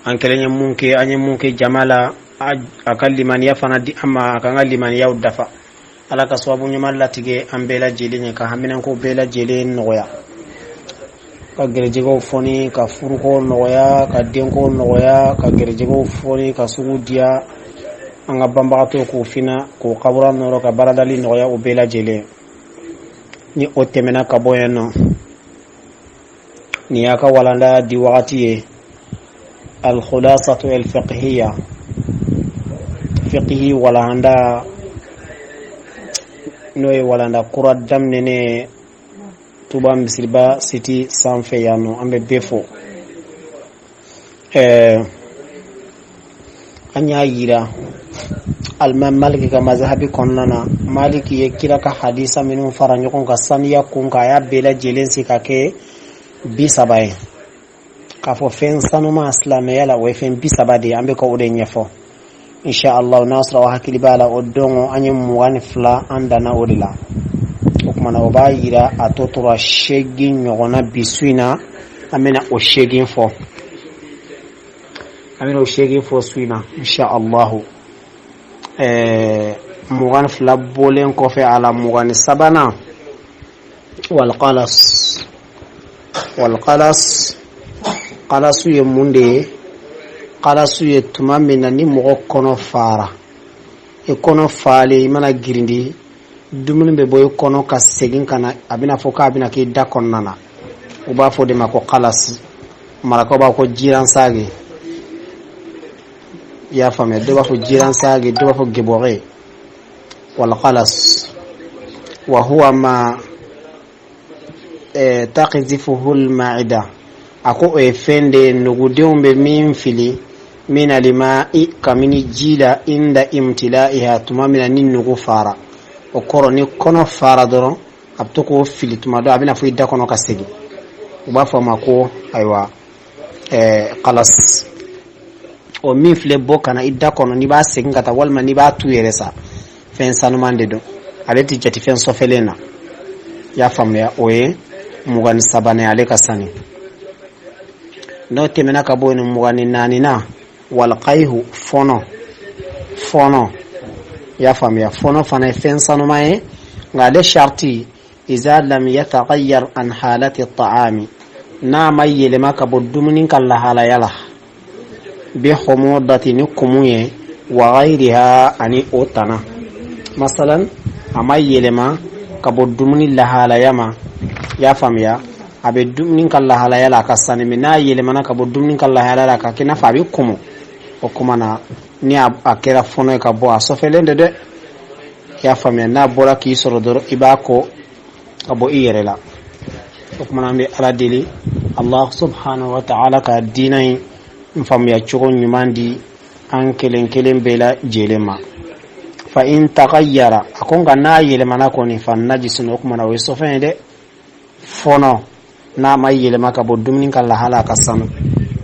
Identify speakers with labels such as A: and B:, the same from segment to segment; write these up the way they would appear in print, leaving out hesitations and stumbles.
A: An kelen ye mun kɛ, an ye mun kɛ jama la, a ka limaniya fana di an ma, a k'an ka limaniyaw dafa. Ala ka sababu ɲuman latigɛ an bɛɛ lajɛlen ye, ka haminanko bɛɛ lajɛlen nɔgɔya, ka gɛrɛjɛgɛw fɔni, ka furuko nɔgɔya, ka denko nɔgɔya, ka gɛrɛjɛgɛw fɔni, ka sugu diya an ka banbagatɔw, k'u fina, k'u kabura nɔrɔ, ka baradali nɔgɔya u bɛɛ lajɛlen. Ni o tɛmɛna ka bɔ yen nɔ, nin y'a ka walanda di wagati ye, alkhulasatu alfiqhiya, fiqhi walanda, n'o ye walanda kura daminɛnen Tuba Misiriba siti sanfɛ yan nɔ. An bɛ bɛɛ fo. An y'a yira alimami Maliki ka mazahabi kɔnɔna na, Maliki ye kira ka hadisa minnu fara ɲɔgɔn kan saniya kun kan, a y'a bɛɛ lajɛlen se ka kɛ 30 ye, k'a fɔ fɛn sanuma silamɛya la, o ye fɛn 30 de ye. An bɛ ka o de ɲɛfɔ insha Allah. N'a sɔrɔ aw hakili b'a la, o don an ye 22, an danna o de la. O kumana o b'a yira a tɔ tora 8 ɲɔgɔnna. Bi su in na, an bɛna o 8 fɔ, an bɛna o 8 fɔ su in na insha Allah. 22 bɔlen kɔfɛ a la, 23nan, walqalas. Walqalas, qalasu ye mun de ye? Qalasu ye tuma min na ni mɔgɔ kɔnɔ fara, i kɔnɔ falen, i mana girindi, dumuni bɛ bɔ i kɔnɔ ka segin ka na, a bɛna fɔ k'a bɛna k'i da kɔnɔna na, u b'a fɔ o de ma ko qalasi. Marakaw b'a fɔ jiransage, i y'a faamuya? Dɔw b'a fɔ jiransage, dɔw b'a fɔ gebɔgɛ. Walqalas wa huwa ma taqizifuhu lmaida, a ko o ye fɛn de ye nugudenw bɛ min fili, min alimai, kabini ji la, inda imtilaiha, tuma min na ni nugu fara. O kɔrɔ, ni kɔnɔ fara dɔrɔn, a bɛ to k'o fili tuma dɔ, a bɛna fɔ i da kɔnɔ ka segin, u b'a fɔ a ma ko ayiwa kalas. O min filɛ bɔ ka na i da kɔnɔ, n'i b'a segin ka taa walima n'i b'a tu yɛrɛ sa, fɛn sanuman de don, ale tɛ jate fɛn sɔfɛlen na, i y'a faamuya? O ye 23nan, ale ka sani. N'o tɛmɛna ka bɔ yen, 24nan, walqaihu, fɔnɔ. Fɔnɔ, i y'a faamuya? Fɔnɔ fana ye fɛn sanuman ye, nka ale sharti, iza lam yataghayyar an halati ta'ami, n'a ma yɛlɛma ka bɔ dumuni ka lahalaya la, bi humudati, ni kumu ye, wa ghayriha, ani o tana. Masalan, a ma yɛlɛma ka bɔ dumuni lahalaya ma, i y'a faamuya? A bɛ dumuni ka lahalaya la, a ka sani. Mais n'a yɛlɛmana ka bɔ dumuni ka lahalaya la ka kɛ i n'a fɔ a bɛ kumu, o kuma na, ni a kɛra fɔnɔ ye ka bɔ, a sɔfɛlen de dɛ, i y'a faamuya? N'a bɔra k'i sɔrɔ dɔrɔn, i b'a ko ka bɔ i yɛrɛ la. O kuma na, an bɛ Ala deli, Allah subhanahu wa ta'ala ka diinɛ in faamuya cogo ɲuman di an kelen kelen bɛɛ lajɛlen ma. Fa in tagayyara, a ko nka n'a yɛlɛmana kɔni, fa najisun, o kuma na o ye sɔfɛn ye dɛ. Fɔnɔ, n'a ma yɛlɛma ka bɔ dumuni ka lahala, a ka sanu.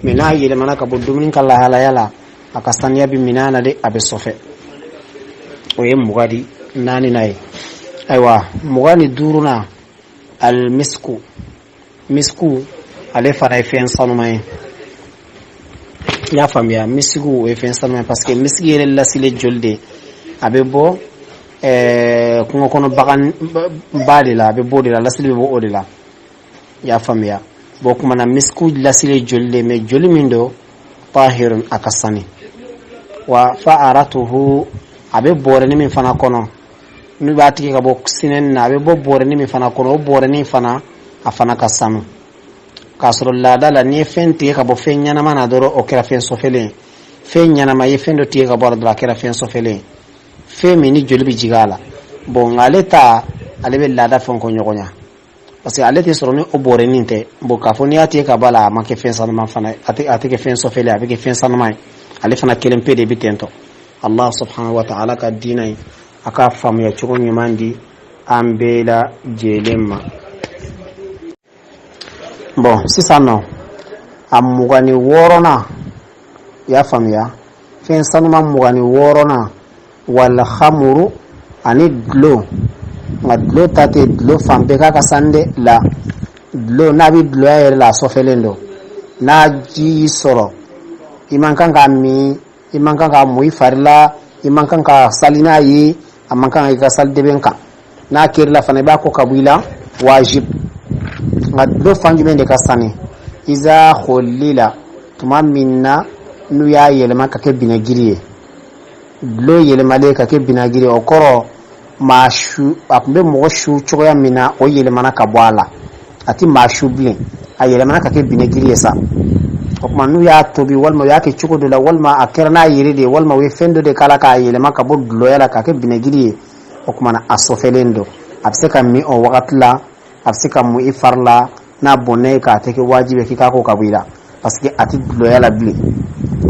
A: Mais n'a yɛlɛmana ka bɔ dumuni ka lahalaya la, a ka saniya bɛ minɛ a na dɛ, a bɛ sɔfɛ. O ye 24nan ye. Ayiwa, 25nan, almisku. Misku, ale fana ye fɛn sanuman ye, i y'a faamuya? Misiku, o ye fɛn sanuman ye, parce que misiki yɛrɛ lasile joli de, a bɛ bɔ kungo kɔnɔ bagan ba de la, a bɛ bɔ o de la, lasili bɛ bɔ o de la, i y'a faamuya? Bon, kuma na misiku lasile joli de, mais joli min don, tahirun, a ka sani. Wa fa'aratuhu, a bɛ bɔrɛni min fana kɔnɔ, n'u b'a tigɛ ka bɔ sinɛni na, a bɛ bɔ bɔrɛni min fana kɔnɔ, o bɔrɛni fana, a fana ka sanu. K'a sɔrɔ laada la, n'i ye fɛn tigɛ ka bɔ fɛn ɲɛnama na dɔrɔn, o kɛra fɛn sɔfɛlen ye. Fɛn ɲɛnama ye fɛn dɔ tigɛ ka bɔ a la dɔrɔn, a kɛra fɛn sɔfɛlen ye, fɛn min ni joli bɛ jigin a la. Bon, nka ale ta, ale bɛ laada fɛn kɔ ɲɔgɔn ɲa, parce que ale tɛ sɔrɔ ni o bɔrɛnin tɛ. Bon, k'a fɔ n'i y'a tigɛ ka bɔ a la, a ma kɛ fɛn sanuman fana ye, a tɛ kɛ fɛn sɔfɛlen, a bɛ kɛ fɛn sanuman ye. Ale fana kelen pe de bɛ ten tɔ. Allah subhanahu wa ta'ala ka diinɛ ye, a ka faamuya cogo ɲuman di an bɛɛ lajɛlen ma. Bon, sisan nɔ, a 26nan, i y'a faamuya? Fɛn sanuman 26nan, wal khamuru, ani dulɔ. Nka dulɔ ta tɛ dulɔ fan bɛɛ k'a ka sanu dɛ. La dulɔ, n'a bɛ dulɔya yɛrɛ la, a sɔfɛlen don. N'a ji y'i sɔrɔ I man kan k'a min, i man kan k'a mu i fari la, i man kan ka sali n'a ye, a man kan i ka sali dɛbɛn kan. N'a kɛr'i la fana, i b'a ko ka bɔ i la, wajib. Nka dulɔ fan jumɛn de ka sani? Iza khullila, tuma min na n'u y'a yɛlɛma ka kɛ binagiri ye. Dulɔ yɛlɛmalen ka kɛ binagiri, o kɔrɔ maa su a tun bɛ mɔgɔ su cogoya min na, o yɛlɛmana ka bɔ a la, a tɛ maa su bilen, a yɛlɛmana ka kɛ binagiri ye sa. O tuma n'u y'a tobi, walima u y'a kɛ cogo dɔ la, walima a kɛra n'a yɛrɛ de ye, walima u ye fɛn dɔ de k'a la k'a yɛlɛma ka bɔ dulɔya la k'a kɛ binagiri ye, o tuma na a sɔfɛlen don, a bɛ se ka min o wagati la, a bɛ se ka mu i fari la. N'a bɔnna i kan, a tɛ kɛ wajibi k'i k'a ko ka bɔ i la, parce que a tɛ dulɔya la bilen,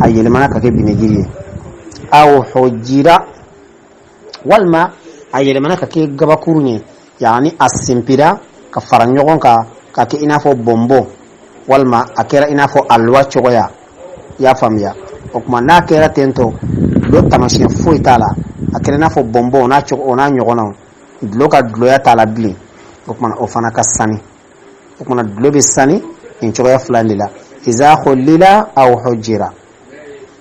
A: a yɛlɛmana ka kɛ binɛgiri ye. Aw hujira, walima a yɛlɛmana ka kɛ gabakurun ye, yaani a sinpira ka fara ɲɔgɔn kan ka kɛ i n'a fɔ bɔnbɔn, walima a kɛra i n'a fɔ aluwa cogoya. I y'a faamuya? O tuma n'a kɛra ten tɔ, dulɔ taamasiyɛn foyi t'a la, a kɛra i n'a fɔ bɔnbɔn, o n'a cogo o n'a ɲɔgɔnnaw, dulɔ ka dulɔya t'a la bilen, o tuma o fana ka sani. O tuma dulɔ bɛ sani nin cogoya fila de la: iza khullila aw hujira.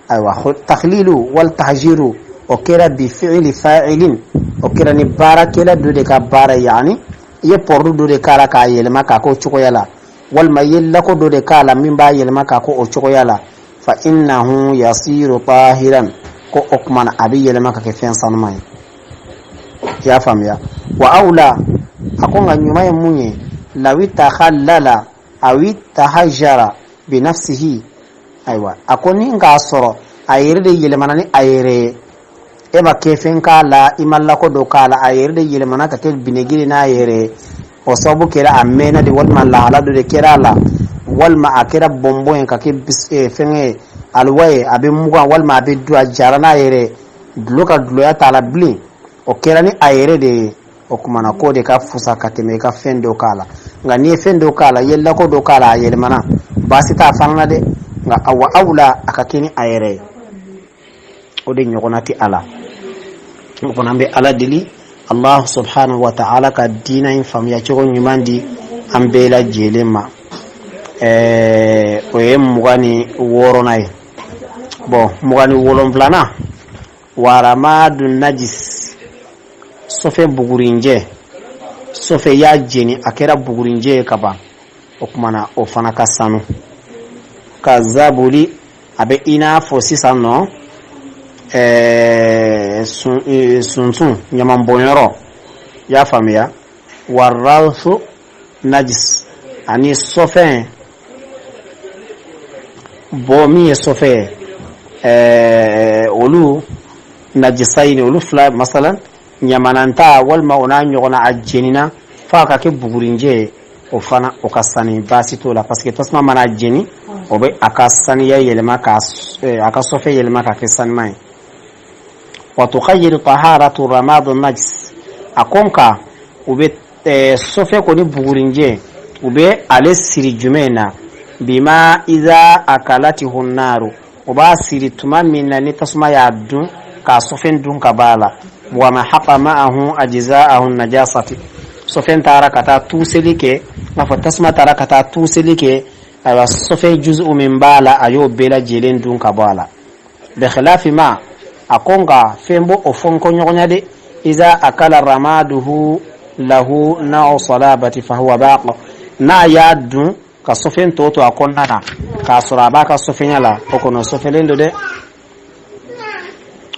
A: Ayiwa, takhlilu wal tahjiru, o kɛra bi fi'ili fa'ilin, o kɛra ni baarakɛla dɔ de ka baara, yaani i ye pɔrɔdu dɔ de k'a la k'a yɛlɛma k'a k'o cogoya la, walima i ye lako dɔ de k'a la min b'a yɛlɛma k'a k'o cogoya la. Fa innahu yasiru tahiran, ko o tuma na a bɛ yɛlɛma ka kɛ fɛn sanuman ye. I y'a faamuya? Wa awla, a ko nka ɲuman ye mun ye? Lawi takhallala awi tahajjara bi nafsihi. Ayiwa, a ko ni k'a sɔrɔ a yɛrɛ de yɛlɛmana ni a yɛrɛ ye, e ma kɛfɛn k'a la, i ma lako dɔ k'a la, a yɛrɛ de yɛlɛmana ka kɛ binɛgiri n'a yɛrɛ ye, o sababu kɛra a mɛnna de, walima lahala dɔ de kɛra a la, walima a kɛra bɔnbɔn ye ka kɛ fɛngɛ ye, aluwa ye, a bɛ mugan walima a bɛ du, a jara n'a yɛrɛ ye, dulɔ ka dulɔya t'a la bilen, o kɛra ni a yɛrɛ de ye, o tuma na k'o de ka fusa ka tɛmɛ i ka fɛn dɔ k'a la. Nka n'i ye fɛn dɔ k'a la, i ye lako dɔ k'a la, a yɛlɛmana, baasi t'a fana na dɛ. Nka wa awla, a ka kɛ ni a yɛrɛ ye, o de ɲɔgɔnna tɛ a la. O fana, an bɛ Ala deli, Allah subhanahu wa ta'ala ka diina in faamuya cogo ɲuman di an bɛɛ lajɛlen ma. O ye 26nan ye. Bɔn, 27nan, waramadu najis, sɔfɛ bugurinjɛ, sɔfɛ y'a jeni a kɛra bugurinjɛ ye ka ban, o tuma na o fana ka sanu. Ka zabuli, a bɛ i n'a fɔ sisan nɔ sunsun ɲamanbɔnyɔrɔ. I y'a faamuya? Warawsu najis, ani sɔfɛn bɔ min ye sɔfɛ ye, olu najisayini, olu fila, masalan ɲamananta walima o n'a ɲɔgɔnna, a jenina f'a ka kɛ bugurinjɛ ye, o fana o ka sani, baasi t'o la, parce que tasuma mana jeni, o bɛ a ka saniya yɛlɛma, ka a ka sɔfɛ yɛlɛma ka kɛ sanuman ye. Wa tughayyiru taharatu ramadu najis, a ko nka u bɛ sɔfɛ kɔni bugurinjɛ, u bɛ ale siri jumɛn na? Bima iza akalatihu naaru, o b'a siri tuma min na ni tasuma y'a dun, k'a sɔfɛn dun ka b'a la. Wa mahaqa ma'ahu ajza'ahu najasati, sɔfɛn taara ka taa tuseli kɛ, n'a fɔ tasuma taara ka taa tuseli kɛ, ayiwa, sɔfɛn juzu min b'a la, a y'o bɛɛ lajɛlen dun ka bɔ a la. Bikhilafi ma, a ko nka fɛn b'o o fɔnkɔ ɲɔgɔnya de, iza akala ramaduhu lahu na'u salabati fahuwa baq, n'a y'a dun ka sɔfɛn tɔ to a kɔnɔna na k'a sɔrɔ a b'a ka sɔfɛnya la, o kɔnɔ sɔfɛlen don dɛ.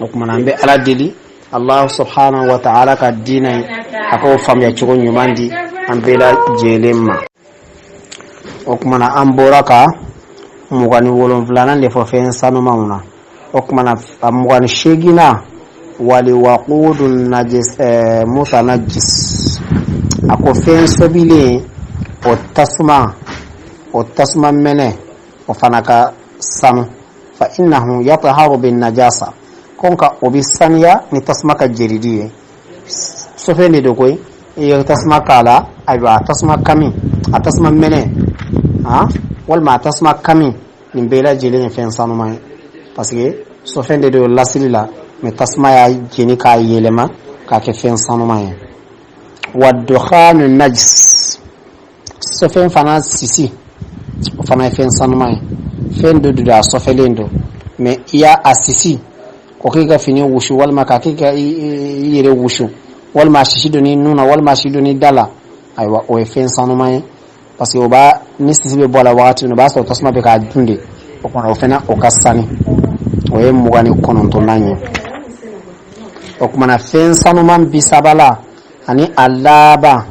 A: O tuma na an bɛ Ala deli, Allah subhanahu wa ta'ala ka diinɛ ye, a k'o faamuya cogo ɲuman di an bɛɛ lajɛlen ma. O tuma na an bɔra ka 27nan de fɔ fɛn sanumanw na. O tuma na a 28nan, wali waqudu najis mutanajis, a ko fɛn sɔbilen, o tasuma, o tasuma mɛnɛ, o fana ka sanu. Fa innahu yataharu bin najasa, ko nka o bɛ saniya ni tasuma ka jeridi ye. Sɔfɛn de don koyi, i ye tasuma k'a la, ayiwa, a tasuma kami, a tasuma mɛnɛ, walima a tasuma kami, nin bɛɛ lajɛlen ye fɛn sanuman ye, parce que sɔfɛn de don lasili la, mais tasuma y'a jeni k'a yɛlɛma k'a kɛ fɛn sanuman ye. Wa dukhanu najis, sɔfɛn fana sisi, o fana ye fɛn sanuman ye. Fɛn dɔ don, a sɔfɛlen don. Mais i y'a a sisi k'o k'i ka fini wusu, walima k'a k'i ka i yɛrɛ wusu, walima a sisi don i nun na, walima a sisi don i da la, ayiwa, o ye fɛn sanuman ye, parce que o b'a ni sisi bɛ bɔ a la wagati min, o b'a sɔrɔ tasuma bɛ k'a dun de. O kumana, o fana, o ka sani. O ye 29nan ye. O kumana, fɛn sanuman 30 la ani a laban,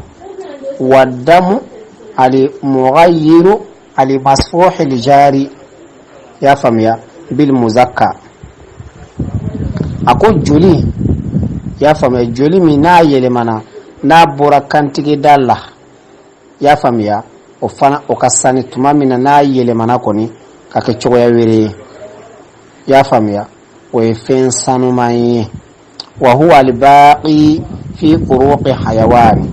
A: wa damu ali mughayiru ali masfuhi lijari, y'a faamuya, bil muzakka. A ko joli, y'a faamuya, joli min n'a yɛlɛmana, n'a bɔra kantigɛda la, y'a faamuya, o fana, o ka sani tuma min na n'a yɛlɛmana kɔni ka kɛ cogoya wɛrɛ ye, y'a faamuya, o ye fɛn sanuman ye. Wa huwa albaqi fi uruqi hayawani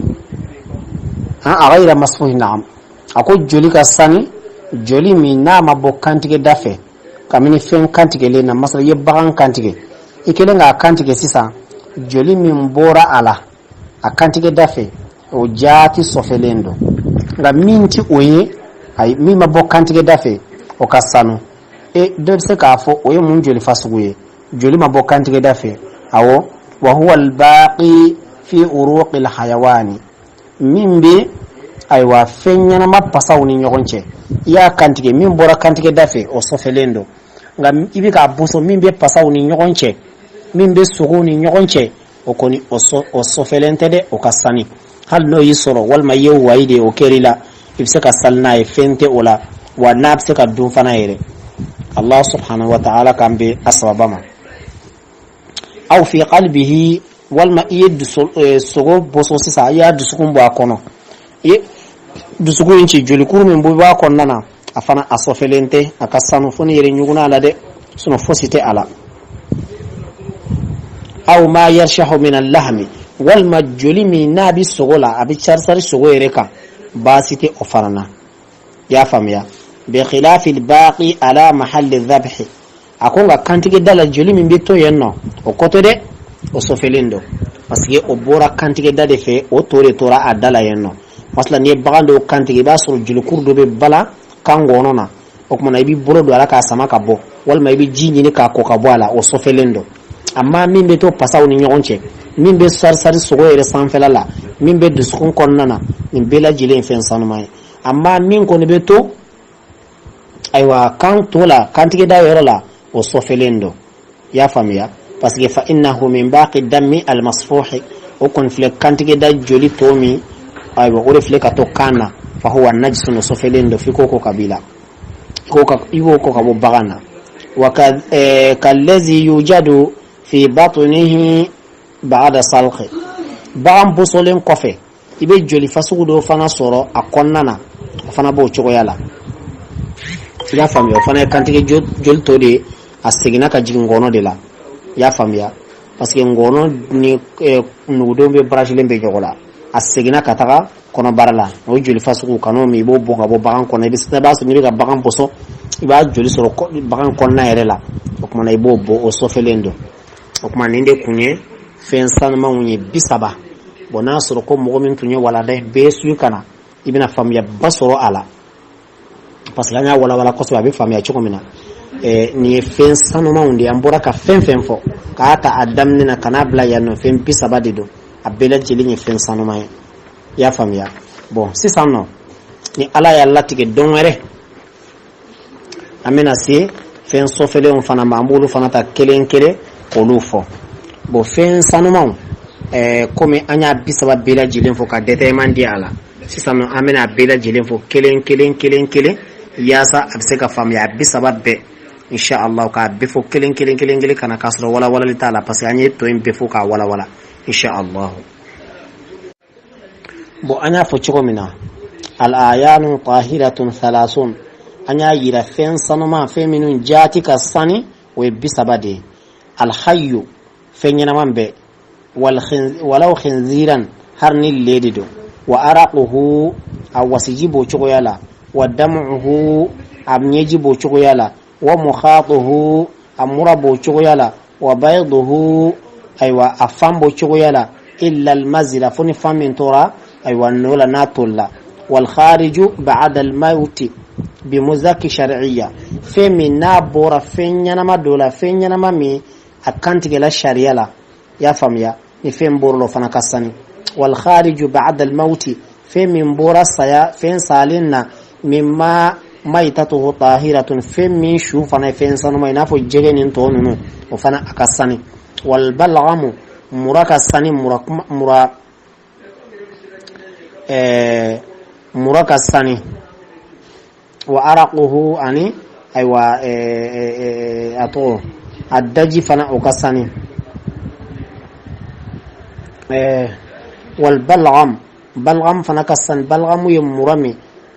A: a ghayra masfuhi. Naam, a ko joli ka sani, joli min n'a ma bɔ kantigɛda fɛ, kabini fɛn kantigɛlen na. Masala, i ye bagan kantigɛ, i kɛlen k'a kantigɛ sisan, joli min bɔra a la a kantigɛda fɛ, o jaati sɔfɛlen don. Nka min ti o ye, ayi, min ma bɔ kantigɛda fɛ, o ka sanu. E dɔ bɛ se k'a fɔ o ye mun joli fasugu ye, joli ma bɔ kantigɛda fɛ? Awɔ, wa huwa albaqi fi uruqi alhayawani, min bɛ, ayiwa, fɛn ɲɛnama pasaw ni ɲɔgɔn cɛ. I y'a kantigɛ, min bɔra kantigɛda fɛ, o sɔfɛlen don. Nka i bɛ k'a boso, min bɛ pasaw ni ɲɔgɔn cɛ, min bɛ sogow ni ɲɔgɔn cɛ, o kɔni, o sɔfɛlen tɛ dɛ, o ka sani. Hali n'o y'i sɔrɔ, walima i ye wayi de, o kɛr'i la, i bɛ se ka sali n'a ye, fɛn tɛ o la, wa n'a bɛ se ka dun fana yɛrɛ. Allah subhanahu wa ta'ala k'an bɛ a sababa ma. Aw fi qalbihi, walima i ye dusu sogo boso sisan, i y'a dusukun bɔ a kɔnɔ, i ye dusukun in ci, jolikuru min bɔ b'a kɔnɔna na, a fana, a sɔfɛlen tɛ, a ka sanu, fo n'i yɛrɛ ɲugunna a la dɛ, sinon fosi tɛ a la. Aw ma yarshahu min al-lahmi, walima joli min n'a bɛ sogo la, a bɛ carisari sogo yɛrɛ kan, baasi tɛ o fana na, i y'a faamuya. Bi khilafi al-baqi ala mahalli dhabhi. A ko nka kantigɛ da la, joli min bɛ to yen nɔ, o kɔtɔ dɛ, o sɔfɛlen don, parce que o bɔra kantigɛ da de fɛ, o to de tora a da la yen nɔ. Masala, n'i ye bagan dɔw kantigɛ, i b'a sɔrɔ jolikuru dɔ bɛ bala kan ngɔnɔ na. O kumana, i b'i bolo don a la k'a sama ka bɔ, walima i bɛ ji ɲini k'a ko ka bɔ a la, o sɔfɛlen don. Amma min bɛ to pasaw ni ɲɔgɔn cɛ, min bɛ sarisari sogo yɛrɛ sanfɛla la, min bɛ dusukun kɔnɔna na, nin bɛɛ lajɛlen ye fɛn sanuman ye. Amma min kɔni bɛ to, ayiwa, kan to la kantigɛda yɔrɔ la, o sɔfɛlen don, i y'a faamuya, parce que fa innahu min baqi dami almasfuhi, o kɔni filɛ kantigɛda joli to min, ayiwa, o de filɛ ka to kan na, fa huwa najisun, o sɔfɛlen don, f'i k'o ko ka b'i la, i k'o ko ka bɔ bagan na. Wa kallazi yujadu fi batnihi ba'da salqi, bagan bosolen kɔfɛ, i bɛ joli fasugu dɔ fana sɔrɔ a kɔnɔna na, o fana b'o cogoya la, i y'a faamuya. O fana ye kantigɛ joli tɔ de ye, a seginna ka jigin ngɔnɔ de la, i y'a faamuya, parce que ngɔnɔ ni nugudenw bɛ barasilen bɛ ɲɔgɔn la, a seginna ka taga kɔnɔbara la. O joli fasugu, kan'o min, i b'o bɔn ka bɔ bagan kɔnɔ. I b'a sɔrɔ n'i bɛ ka bagan bɔsɔ, i b'a joli sɔrɔ bagan kɔnɔna yɛrɛ la. O kumana, i b'o bɔ, o sɔfɛlen don. O kuma, nin de kun ye fɛn sanumanw ye 30. Bon, n'a sɔrɔ ko mɔgɔ min tun ye walada bɛɛ suyi ka na, i bɛna faamuyaba sɔrɔ a la, parce que an y'a walawala kosɛbɛ, a bɛ faamuya cogo min na. Nin ye fɛn sanumanw de ye. An bɔra ka fɛn fɛn fɔ k'a ta a daminɛ na ka n'a bila yan nɔ, fɛn 30 de don, a bɛɛ lajɛlen ye fɛn sanuman ye, i y'a faamuya. Bon, sisan nɔ, ni Ala y'a latigɛ, don wɛrɛ an bɛna se fɛn sɔfɛlenw fana ma, an b'olu fana ta kelen kelen k'olu fɔ. Bon, fɛn sanumanw, komi an y'a 30 bɛɛ lajɛlen fɔ ka détaillement di a la, sisan nɔ an bɛna a bɛɛ lajɛlen fɔ kelen kelen kelen kelen, yaasa a bɛ se ka faamuya, a 30 bɛɛ, insha Allah, k'a bɛɛ fɔ kelen kelen kelen kelen ka na, k'a sɔrɔ walawalali t'a la, parce que an ye tɔ in bɛɛ fɔ k'a walawala, insha Allah. Bon, an y'a fɔ cogo min na, al ayanu tahiratun thalasun, an y'a yira fɛn sanuman, fɛn minnu jaati ka sani, o ye 30 de ye. Alhayyu, fɛn ɲɛnaman bɛɛ, walaw khinziran, har ni le de don, wa araquhu, a wasiji b'o cogoya la, wa damuhu, a ɲɛji b'o cogoya la, wa mukhatuhu, a mura b'o cogoya la, wa bayduhu, ayiwa, a fan b'o cogoya la, illa almazila, fo ni fan min tora, ayiwa, nɔ la n'a tolila, wal khariju ba'da al mauti. Bi muzaki sariya, fɛn min n'a bɔra fɛn ɲɛnama dɔ la, fɛn ɲɛnama min a kantigɛla sariya la, i y'a faamuya, ni fɛn bɔra o fana ka sani. Wal khariju ba'da al mauti, fɛn min bɔra saya, fɛn salen na, mimma maytatuhu tahiratun, fɛn min su fana ye fɛn sanuma, i n'a fɔ jɛgɛ ni tɔ ninnu, o fana a ka sani. Wal balgamu, mura ka sani, mura mura mura ka sani. Wa araquhu, ani ayiwa a tɔgɔ a daji fana, o ka sani. Wal balgam, balgam fana ka sani. Balgamu ye mura min,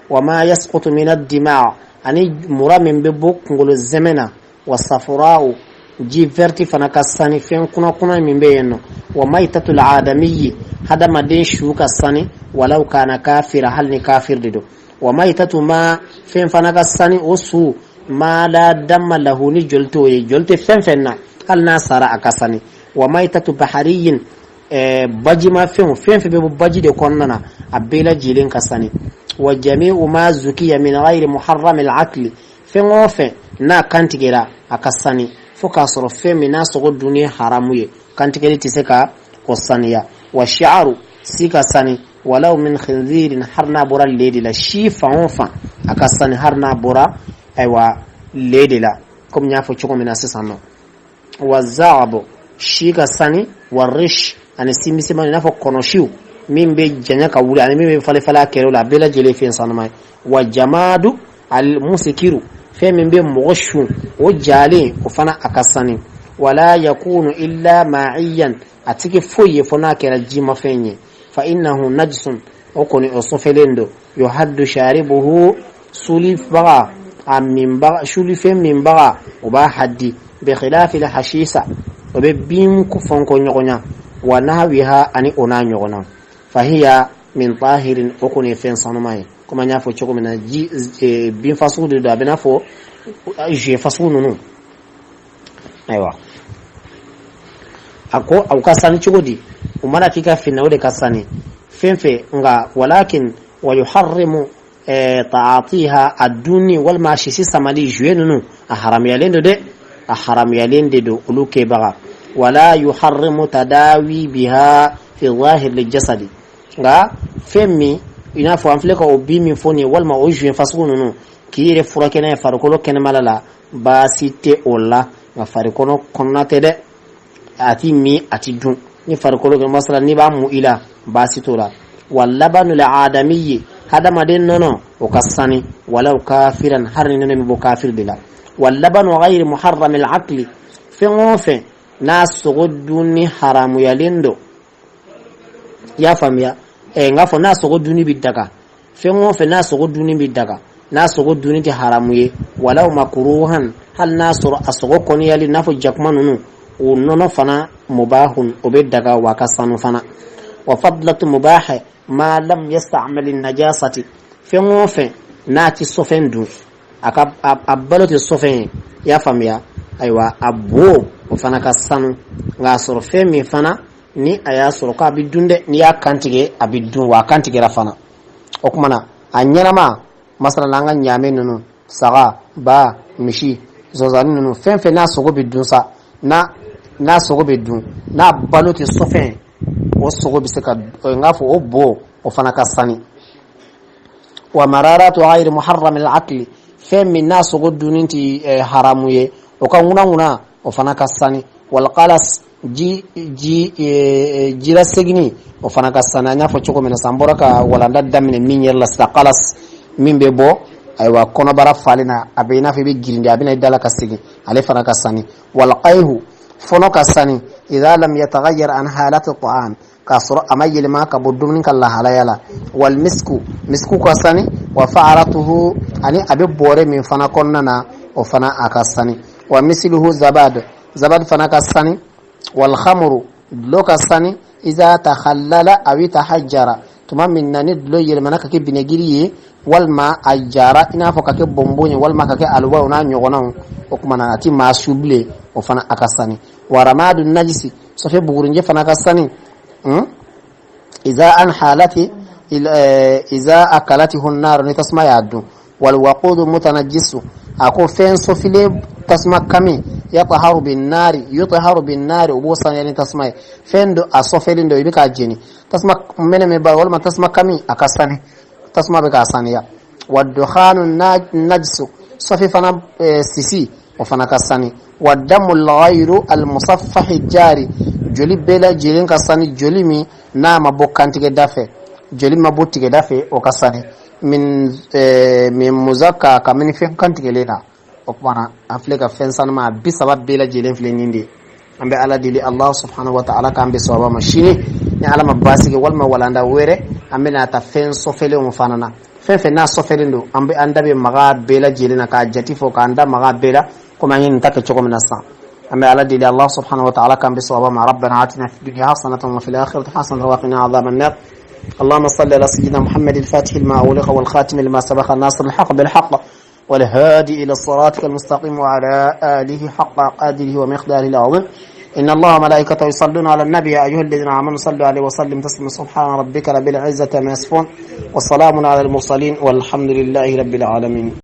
A: wa ma yasqutu min ad-dima', ani mura min bɛ bɔ kunkolo zɛmɛ na. Wa safura'u, ji vɛriti fana ka sani, fɛn kunakuna min bɛ yen nɔ. Wa maytatul adamiyyi, hadamaden su ka sani, walaw kana kafira, hali ni kafir de don. Wa maytatu ma, fɛn fana ka sani, o su, ma la damma lahu, ni joli t'o ye, joli tɛ fɛn fɛn na, hali n'a sara a ka sani. Wa maytatu bahariyin, bajimafɛnw, fɛn fɛn bɛ bɔ baji de kɔnɔna na, a bɛɛ lajɛlen ka sani. Wa jami'u ma zukiya min ghayri muharramil akli, fɛn o fɛn n'a kantigɛra a ka sani, fo k'a sɔrɔ fɛn min n'a sogo dunni ye haramu ye, kantigɛli tɛ se ka o saniya. Wa sha'aru, si ka sani, walaw min khinzirin, har n'a bɔra le de la, si fan o fan a ka sani, har n'a bɔra ayiwa le de la, komi n y'a fɔ cogo min na sisan nɔ. Wa zaabu, si ka sani. Wa rish, ani si misɛnman, i n'a fɔ kɔnɔsiw min bɛ janya ka wuli ani min bɛ falen falen a kɛrɛw la, a bɛɛ lajɛlen fɛn sanuma ye. Wa jamadu al musikiru, fɛn min bɛ mɔgɔ sun, o jalen, o fana a ka sani. Wala yakunu illa ma'iyan, a tɛ kɛ foyi ye fo n'a kɛra jimafɛn ye. Fa innahu najisun, o kɔni o sɔfɛlen don. Yuhaddu sharibuhu, sulibaga a minbaga, sulifɛn minbaga, o b'a haddi. Bi khilafi hashisa, o bɛ bin fɔnkɔ ɲɔgɔn wa nahwiha, ani o n'a ɲɔgɔn na. Fahiya min tahirin, o kɔni ye fɛn sanuma ye, komi an y'a fɔ cogo min na, ji bin fasugu de don, a bɛ n'a fɔ jus fasugu ninnu. Ayiwa, a ko aw ka sani cogo di? U mana k'i ka fini na, o de ka sani fɛn fɛn. Nka walakin wa yuharrimu ta'atiha, a dunni walima a sisi samali, jus ninnu a haramuyalen don dɛ, a haramuyalen de don olu kɛbaga. Wala yuharrimu tadawi biha fi zahir jasadi, nka fɛn min i n'a fɔ an filɛ ka o bin min fɔ nin ye, walima o jus fasugu ninnu, k'i yɛrɛ furakɛ n'a ye farikolo kɛnɛmala la, baasi tɛ o la, nka farikolo kɔnɔna tɛ dɛ. A ti min, a ti dun ni farikolo kɛ masala, n'i b'a mu i la, baasi t'o la. Wa labanul adamiyyi, hadamaden nɔnɔ, o ka sani, walaw kafiran, hali ni nɔnɔ bɛ bɔ kafiri de la. Wa labanu ghayri muharramil akli, fɛn o fɛn n'a sogo dunni haramuyalen don, i y'a faamuya, n k'a fɔ n'a sogo dunni bɛ daga, fɛn o fɛn n'a sogo dunni bɛ daga, n'a sogo dunni tɛ haramu ye, walaw makruhan, hali n'a sɔrɔ a sogo kɔniyali, n'a fɔ jakuma ninnu, o nɔnɔ fana mubahun, o bɛ daga wa a ka sanu fana. Wa fadlatu mubaha ma lam yasta'mal najasati, fɛn o fɛn n'a ti sɔfɛn dun, a ka a balo tɛ sɔfɛn ye, i y'a faamuya, ayiwa a bo, o fana ka sanu. Nka a sɔrɔ fɛn min fana ni a y'a sɔrɔ k'a bɛ dun dɛ, n'i y'a kantigɛ a bɛ dun, wa a kantigɛra fana. O tuma na a ɲɛnama, masalan an ka ɲaamɛ ninnu, saga, ba, misi, zonzanni ninnu, fɛn fɛn n'a sogo bɛ dun sa, n'a sogo bɛ dun, n'a balo tɛ sɔfɛn, o sogo bɛ se ka, n k'a fɔ o bo, o fana ka sani. Wa mararatu ghayri muharram al-akli, fɛn min n'a sogo dunni tɛ haramu ye, o ka ŋunaŋuna, o fana ka sani. Wal qalas, ji ji jira seginni, o fana ka sani. An y'a fɔ cogo min na sisan, an bɔra ka walanda daminɛ min yɛrɛ la sisan, qalas min bɛ bɔ ayiwa kɔnɔbara falen na, a bɛ i n'a fɔ i bɛ girindi, a bɛ na i da la ka segin, ale fana ka sani. Wal qayhu, fɔnɔ ka sani, idha lam yataghayyar an halati ta'am, k'a sɔrɔ a ma yɛlɛma ka bɔ dumuni ka lahalaya la. Wal misku, misku ka sani. Wa fa'aratuhu, ani a bɛ bɔrɛ min fana kɔnɔna na, o fana a ka sani. Wa misluhu zabad, zabad fana ka sani. Wal khamru, dulɔ ka sani, iza takhallala aw tahajjara, tuma min na ni dulɔ yɛlɛmana ka kɛ binegiri ye, walima a jara i n'a fɔ ka kɛ bɔnbɔn ye, walima ka kɛ aluwa, o n'a ɲɔgɔnnaw, o tuma na a ti maa su bilen, o fana a ka sani. Wa ramadu najisi, sɔfɛ bugurinjɛ fana ka sani, iza an halati iza akalatihu nar, ni tasuma y'a dun. Walwaqudu mutanajisu, a ko fɛn sɔfilen tasuma kami, yataharu bin nari, yutaharu bin nari, o b'o saniya ni tasuma ye. Fɛn dɔ a sɔfɛlen dɔ, i bɛ k'a jeni, tasuma mɛnɛ bɛ ba walima tasuma kami, a ka sani, tasuma bɛ k'a saniya. Wa dukhanu najsu, sɔfi fana sisi, o fana ka sani. Wa damu lghayru almusaffahi jari, joli bɛɛ lajɛlen ka sani, joli min n'a ma bɔ kantigɛda fɛ, joli ma bɔ tigɛda fɛ, o ka sani. Min muzakka, kabini fɛn kantigɛlen na. O tuma na an filɛ ka fɛn sanuma 30 bɛɛ lajɛlen filɛ nin de. An bɛ Ala deli, Allah subhanahu wa ta'ala, k'an bɛ sawaba ma. Sini ni Ala ma baasi kɛ, walima walanda wɛrɛ, an bɛna ta fɛn sɔfɛlenw fana na. Fɛn fɛn n'a sɔfɛlen don, an bɛ an da bɛ maga bɛɛ lajɛlen na k'a jati fɔ, k'an da maga bɛɛ la, komi an ye nin ta kɛ cogo min na sisan. An bɛ Ala deli, Allah subhanahu wa ta'ala, k'an bɛ sawaba ma. Rabbana atina fid dunya hasanatan wa fil akhirati hasanatan wa qina adhaban nar. اللهم صل على سيدنا محمد الفاتح لما أغلق والخاتم لما سبق الناصر الحق بالحق والهادي إلى صراطك المستقيم وعلى آله حق قدره ومقداره العظيم. إن الله وملائكته يصلون على النبي، يا أيها الذين آمنوا صلوا عليه وسلم تسليما. سبحان ربك رب العزة ما يصفون، وسلام على المرسلين، والحمد لله رب العالمين.